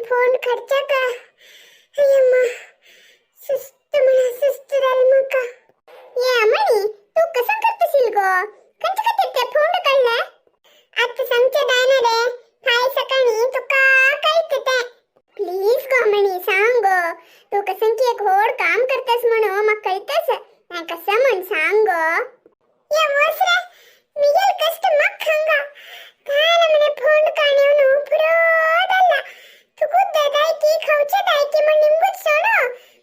Phone खर्चाक. अय्यम्मा, सुस्त म्हणा सुस्त जालें म्हाका. ये अमणी, तूं कसं करतशील गो? खंयचे खातीर ते फोंड काडले? आतां सांगचें जायना रे, फाल्यां सकाळीं तुका कळटा तें. प्लीज गो अमणी, सांग गो. तूं कसं की एक व्हड काम करतस म्हणून म्हाका कळटस. हें कसं म्हण सांग गो. ये वस रे, मिगेल कष्ट मक हांगा. काल म्हणे फोंड काणेवन पुरो जाल्ला. तुकूच दायकी खावचे दायकी म्हण निमगूच सोडो.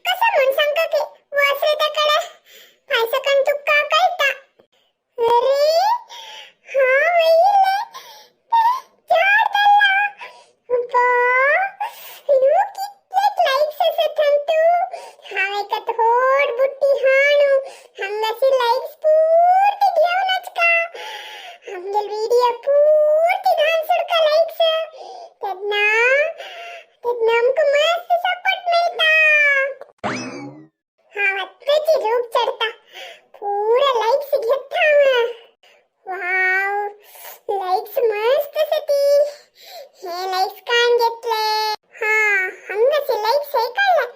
कसं म्हण सांगका की वस रे तेकडे, फाल्यां सकाळीं तुका कळटा. अरे हांव येयले झाड जाल्ला. अब्बा, न्हू कितले लायक्स आसात हांतू. हांव एकात व्हड बुट्टी हाणू हांगासी लायक्स पुर्ती घेवन वचका. आमगेल व्हिडिओ पुर्ती घाल सोडका लायक्स. तेन्ना तेन्ना आमकां मस्त सपोर्ट मेळटा. हांव आत्ताची रूख चडता, पुरा लायक्स घेता हांव. वाव, लायक्स मस्त आसा ती. हे लायक्स काण घेतले. हा, हांगाचे लायक्स हे काडले.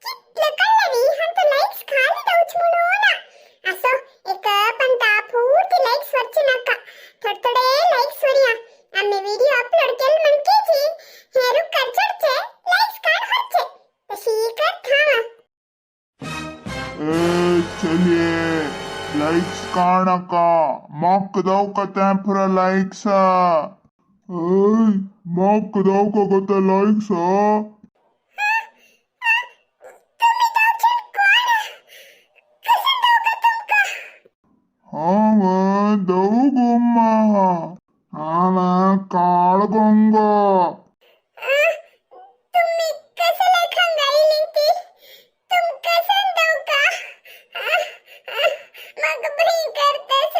कितले काडले न्ही हांचो लायक्स खाली जावच म्हणून ना. असो एक पंता पूर्ती लायक्स वरचे नाका, थोडे थोडे लायक्स वरया. आमी व्हिडिओ अपलोड केले म्हणकेची हे रुखार चडचे, लायक्स काड व्हरचे. तशी करता हांव. ए चलिये, लाइक्स काणका, मक दवका तें पुरा लाइक्स. ऐ, मक दवका गो ते लाइक्स. तुम्ही जावचे कोण? कसं दवका तुमका? हांव दव गुम्मा, हांव काळ गोंगो. तुम्ही कसं हांगा आयली ती? तुम कसं दवका? म्हाका भंय करतस.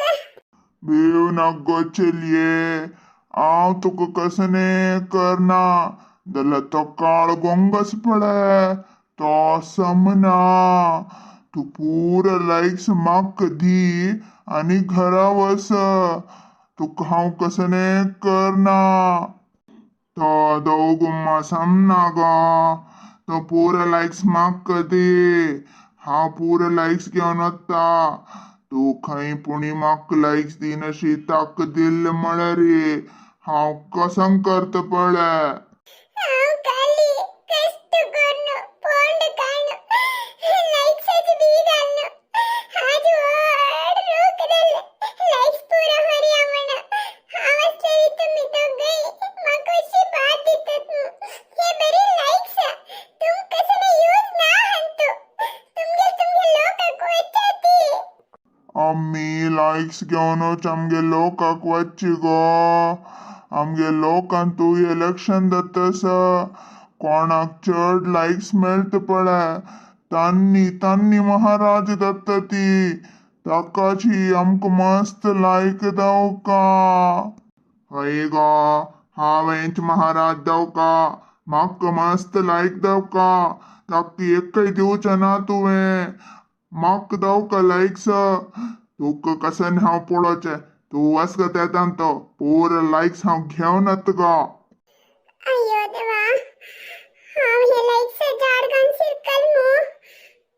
भिव नाक गो चलये, हांव तुका कसने करना. जाल्यार तो काळ गोंगस पळय, तो समना. तूं पुरा लायक्स म्हाका दी आनी घरा वस. तुका हांव कसने करना. तो दव गुम्मा समना गो, तो पुरा लायक्स म्हाका दी. हांव पुरा लायक्स घेवन वता. तूं खंय पुणी म्हाका लायक्स दिनाशी ताका दिल्ले म्हळ्यार हांव कसं करता पळय. हांव काली कष्ट करून फोंड काडून लायक्साची बी घालून आज व्हड रूख जाल्ले. लायक्स पुरा व्हरया म्हण हांव आसलेली तुमी दोगांय म्हाका अशी बाद दितात. हे बरे लायक्स तुम कसं यूज ना हांतू. तुमगे तुमगे लोकांक वचता ती. आमी लायक्स घेवनूच आमगे लोकांक वच्ची गो. आमगे लोकांत तूं इलेक्शन जातस, कोणाक चड लायक्स मेळटा पळय, तांणी तांणी महाराज जाता ती. ताकाची आमकां मस्त लायक दवका. हय गो, हांवेंच महाराज दवका. म्हाका मस्त लायक दवका. ताका एकय दिवचें ना तुवें. म्हाका दवका लायक्स. तुका कशें हांव पळोवचें. तूं वच गो तेतान, तो पुरा लायक्स हांव घेवन येता गो. अय्यो देवा, हांव हे लायक्स झाड घालून शिरकल मू.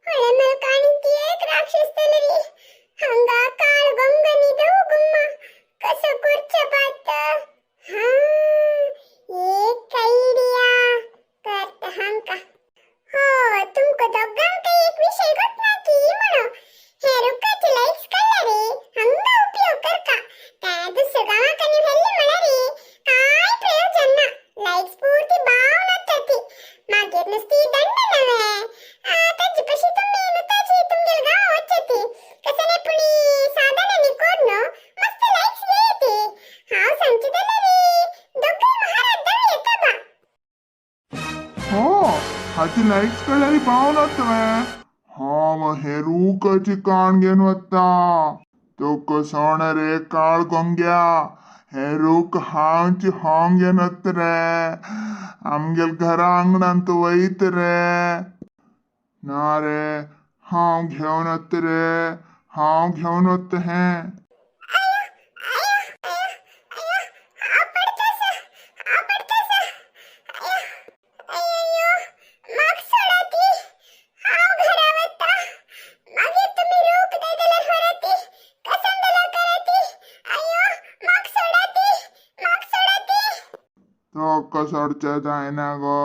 हळे म्हाका आनी ती एक राक्षस जाली. हांगा काळ गोंगनी दव गुम्मा. कसं करचें बात? हा, एक आयडिया करता हांका. हो, तुमकां दोगांक एक विशय गोत ना की म्हणून हे रुखाचे लायक्स काडले रे, हांगा उपयोग करका. त्या दुसऱ्या गांवाक आनी व्हेल्ले म्हळ्यार काय प्रयोजन ना. लायक्स पुरती बावन वता ती. मागीर नुस्ती दंड नव्हे. ताजे पशी तुमी नुताची तुमगेल गांव वचचे ती. कसं नाही पुणी साधनांनी करून मस्त लायक्स घेयती. हांव सांगचे जाल्यार दोगांय महाराज जावं येता बा. हो, हाचे लायक्स काडल्यार पावन वता. हांव हे रुखाची काण घेवन वता. तुका सोण रे काळ गोंग्या, हे रूख हांवची हांव घेवन वता रे. आमगेल घरा आंगणांत वयत रे. ना रे, हांव घेवन वता रे, हांव घेवन वता हें. हांव पडतस, हांव पडतस. सोडचे जायना गो.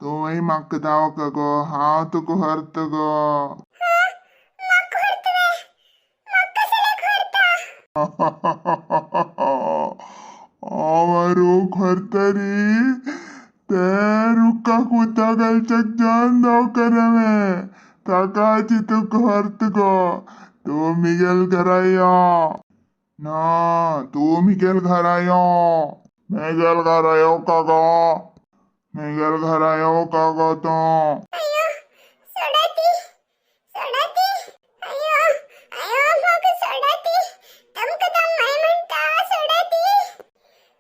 तूंय म्हाका धांवक गो, हांव तुका व्हरत गो. म्हाका व्हरतवे? म्हाका कसल्याक व्हरता? हांव रूख व्हरतरी ते रुखाक उदक घालच्याक जावन धांवकर हांवें ताकाची तुका व्हरत गो. तूं मिगेल घरा यो ना, तूं मिगेल घरा यो. मिगेल घरा येवका गो, मिगेल घरा येवका गो तूं. अय्यो, सोडा ती, सोडा ती. अय्यो अय्यो, म्हाका सोडा ती. तुमकां दम्माय म्हणटा, सोडा ती.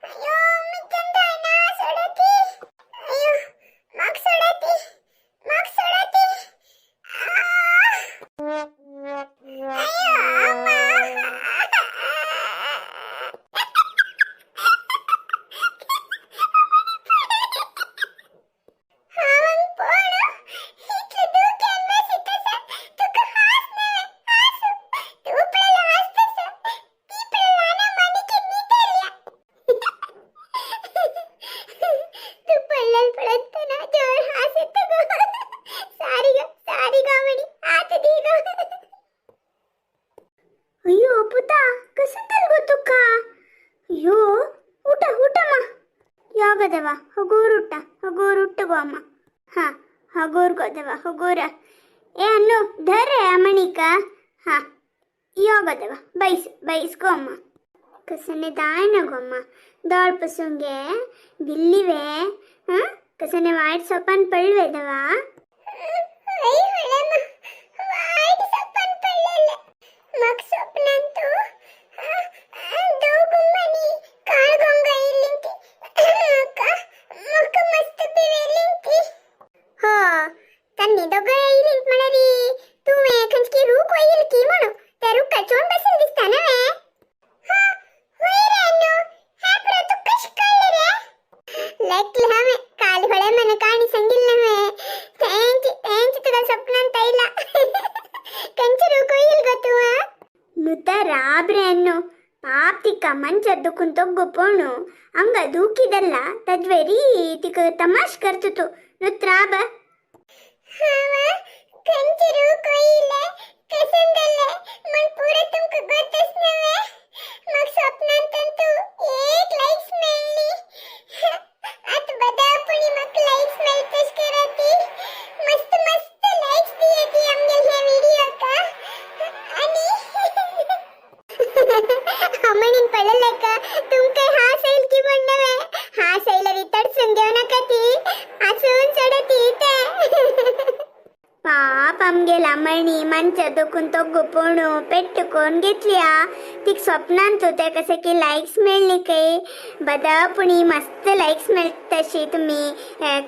अय्यो, मिगेन जायना, सोडा ती. अय्यो, म्हाका सोडा ती, म्हाका सोडा ती. अय्यो अम्मा. हांव पोण इतले दुख्यान बसितसा, तुका हास नव्हे हासू. तूं पळयला हासतसा, ती पळयला ना मानिके निदरल्या. तू पडलेल पळयतना जोर हास येता गो. सारी गो, सारी गो म्हणी आत दी गो. अय्यो पुता, कसं तल गो तुका? ಅಯ್ಯೋ, ಊಟ ಊಟಮ್ಮ ಯಾಗದವ? ಹಗೂರುಟ್ಟ ಹಗೂರುಟ್ಟಗೋ ಅಮ್ಮ. ಹಾಂ, ಹಗೂರ್ಗೋದವ ಹಗೂರ. ಏ ಅನ್ನು ಧರೆ ಅಮಣಿಕ. ಹಾಂ, ಯಾಗದವ? ಬೈಸ್ ಬೈಸ್ಕೋ ಅಮ್ಮ. ಕಸನೆ ದಾಯನಗೊಮ್ಮ ದೋಳ್ ಪಸುಂಗೆ ಬಿಲ್ಲಿವೆ. ಹಾಂ, ಕಸನೆ ವಾಯ್ಟ್ ಸೊಪ್ಪನ್ ಪಳ್ಳುವೆದವ. ವಾಯ್ಟ್ ಸೊಪ್ಪನ್ ಪಳ್ಳಲ್ಲ, ಮಕ್ ಸೊಪ್ಪನಂತೂ ದೌಗುಮ್ಮನಿ ಕಾಳ್ಗೊಂಗ ಇಲ್ಲಿಂತಿ. ಮಕ್ಕ ಮಕ್ಕ ಮಸ್ತ್ ಬಿವೆಲಿಂತಿ. ಹೋ, ತನ್ನಿ ದೊಗ್ಗ ಇಲ್ಲಿಂತ್ ಮಾಡರಿ. ತೂವೆ ಖಂಚ್ಕಿ ರೂಕ್ ಒಯ್ಯಿಲ್ ಕಿ ಮಣು ते रुका चोन बसेल दिसता नव्हे? हा, होय रे अन्नू, हा पुरा तू कश कळलं रे? लेकले हांवें काल होळे मने काणी सांगिल नव्हे? तेंची तेंची तुका स्वप्नांत आयला. कंचे रूक ಒಯ್ಯಿಲ್ ಗೋ ತೂ? ನುತ ರಾಬ್ರೆ ಅನ್ನು, ಪಾಪ್ ತಿಕ್ಕ ಮಂಚ ದುಕ್ಕುನ್ ತೊಗ್ಗು ಪೋಣು ಅಂಗ ದೂಕಿದಲ್ಲ ತಜ್ವೆರಿ ತಿಕ್ಕ ತಮಾಷ್ ಕರ್ತುತು ನುತ್ರಾಬ. ಹಾವ ಕಂಚಿ ರೂಕ್ ಒಯ್ಯಿಲೆ कसंदले म्हण पुरा तुमका गोतच नव्हे? मग स्वप्नांतंतू एक लाईक्स मेळली. आत बदापुणी मग लाईक्स मेळतश करती. मस्त मस्त लाईक्स दियती आमगेल ह्या व्हिडिओका. आणि अमणीन पडलेक तुमकां हास येईल की म्हण नव्हे? हास येयल्यार तडसून घेवं नाका ती, हासून सोडती ते. ಪಾಪ आमगेल अमणी मंच दुखून ತೊಗ್ಗು ಪೋಣು ಪೆಟ್ಟುकोन घेतल्या. तिक स्वप्नांतू ते कसे की लाईक्स मेळली काय. बदापुणी मस्त लाईक्स मेळतशी तुम्ही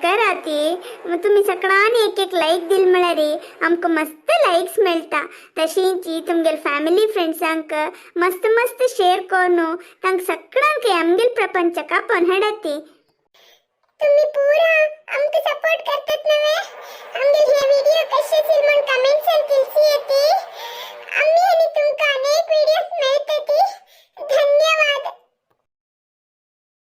करा ती. मग तुम्ही सगळ्यांनी एक एक लाईक दिल म्हळ्यार आमकां मस्त लाईक्स मेळटा. तशींची तुमगेल फॅमिली फ्रेंड्सांक मस्त मस्त शेअर करून तांकां सगळ्यांक आमगेल प्रपंचाक आपोवन हाडाती. तुम्ही पुरा आमकां सपोर्ट करतात नव्हे? आमगेल हे व्हिडिओ कशे असेल म्हण कमेंट्सान तिलसी येते.